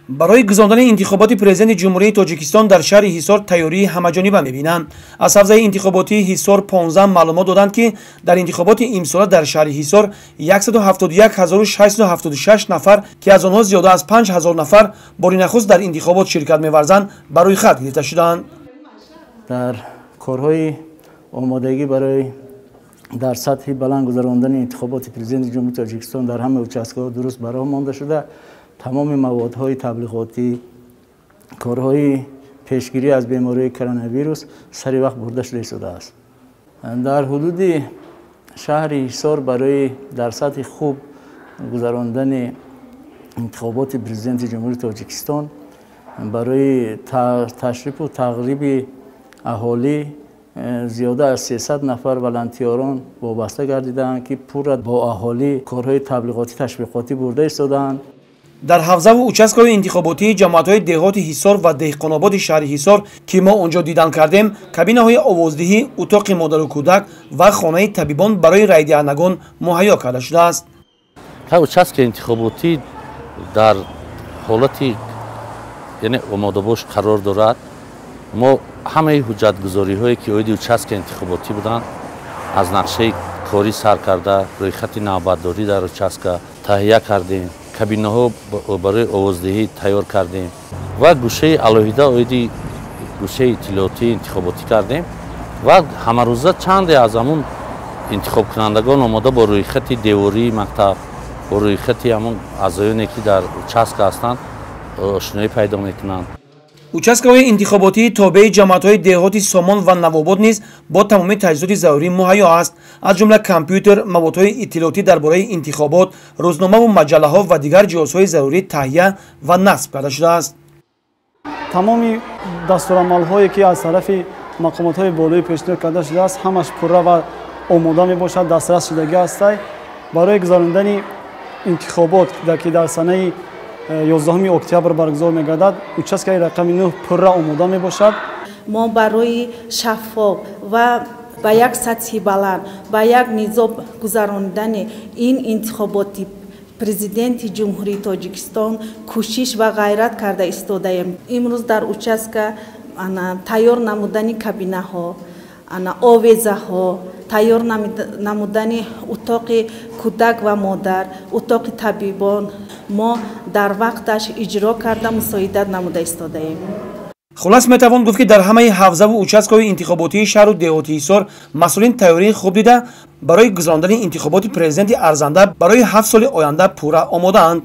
Барои гузарондани интихоботи президенти Ҷумҳурии Тоҷикистон дар шаҳри Ҳисор тайёрии ҳамаҷониба мебинанд. Аз ҳавзаи интихоботии Ҳисор 15 маълумот доданд, ки дар интихоботи имсола дар шаҳри Ҳисор 171676 нафар, ки аз онҳо зиёда аз 5000 нафар бори нахуст дар интихобот ширкат меварзанд, ба рӯйхат гирифта шуданд. Дар корҳои омодагӣ барои дар сатҳи баланд гузарондани интихоботи президенти Ҷумҳурии Тоҷикистон дар ҳама участкаҳо дуруст ба роҳ монда шуда, тамоми маводҳои таблиғотӣ, корҳои пешгирӣ аз бемории коронавирус сари вақт бурда шуда истодааст. Дар ҳудуди шаҳри Ҳисор барои дар сатҳи хуб гузарондани интихоботи президенти Ҷумҳурии Тоҷикистон барои ташрифу тағриби аҳолӣ зиёда аз 300 нафар волонтиёрон вобаста гардидаанд, ки пурра бо аҳолӣ корҳои таблиғотӣ ташвиқотӣ бурда истодаанд. Дар ҳавзаву участкаҳои интихоботии ҷамоатҳои деҳоти Ҳисор ва Деҳқонободи шаҳри Ҳисор, ки мо он ҷо дидан кардем, кабинаҳои овоздиҳӣ, утоқи модару кӯдак ва хонаи табибон барои райдиҳандагон муҳайё карда шудааст. Участкаи интихоботӣ дар ҳолати яъне омодабош қарор дорад. Мо ҳамаи ҳуҷҷатгузориҳое, ки оиди участкаи интихоботӣ буданд, аз нақшаи корӣ сар карда, рӯйхати навбатдорӣ дар участка таҳия кардем, кабинаҳо барои овоздиҳӣ тайёр кардем ва гӯшаи алоҳида оиди гӯшаи иттилоотии интихоботӣ кардем ва ҳамарӯза чанде аз ҳамун интихобкунандагон омода бо рӯйхати девории мактаб, бо рӯйхати ҳамун аъзоёне, ки дар участка ҳастанд, ошноӣ пайдо мекунанд. Участкаҳои интихоботии тобеи ҷамоатҳои деҳоти Сомон ва Навобод низ бо тамоми таҷҳизоти зарурӣ муҳайё аст, аз ҷумла компютер, маводҳои иттилоотӣ дар бораи интихобот, рӯзномаву маҷаллаҳо ва дигар ҷиҳозҳои зарурӣ таҳия ва насб карда шудааст. Тамоми дастурамалҳое, ки аз тарафи мақомотҳои болоӣ пешниҳод карда шудааст, ҳамаш пурра ва омода мебошад, дастрас шудагӣ ҳастай. Барои гузарондани интихобот, ки дар санаи 11 октябр баргузор мегардад, участкаи рақами 9 пурра омода мебошад. Мо барои шаффоф ва ба як сатҳи баланд, ба як низом гузарондани ин интихоботи президенти Ҷумҳурии Тоҷикистон кӯшиш ва ғайрат карда истодаем. Имрӯз дар участка тайёр намудани кабинаҳо, овезаҳо, тайёр намудани утоқи кӯдак ва модар, утоқи табибон мо дар вақташ иҷро карда мусоидат намуда истодаем. Хулас, метавон гуфт, ки дар ҳамаи ҳавзаву участкаҳои интихоботии шаҳру деҳоти Ҳисор масъулин тайёрии хуб дида, барои гузарондани интихоботи президенти арзанда барои 7 соли оянда пурра омодаанд.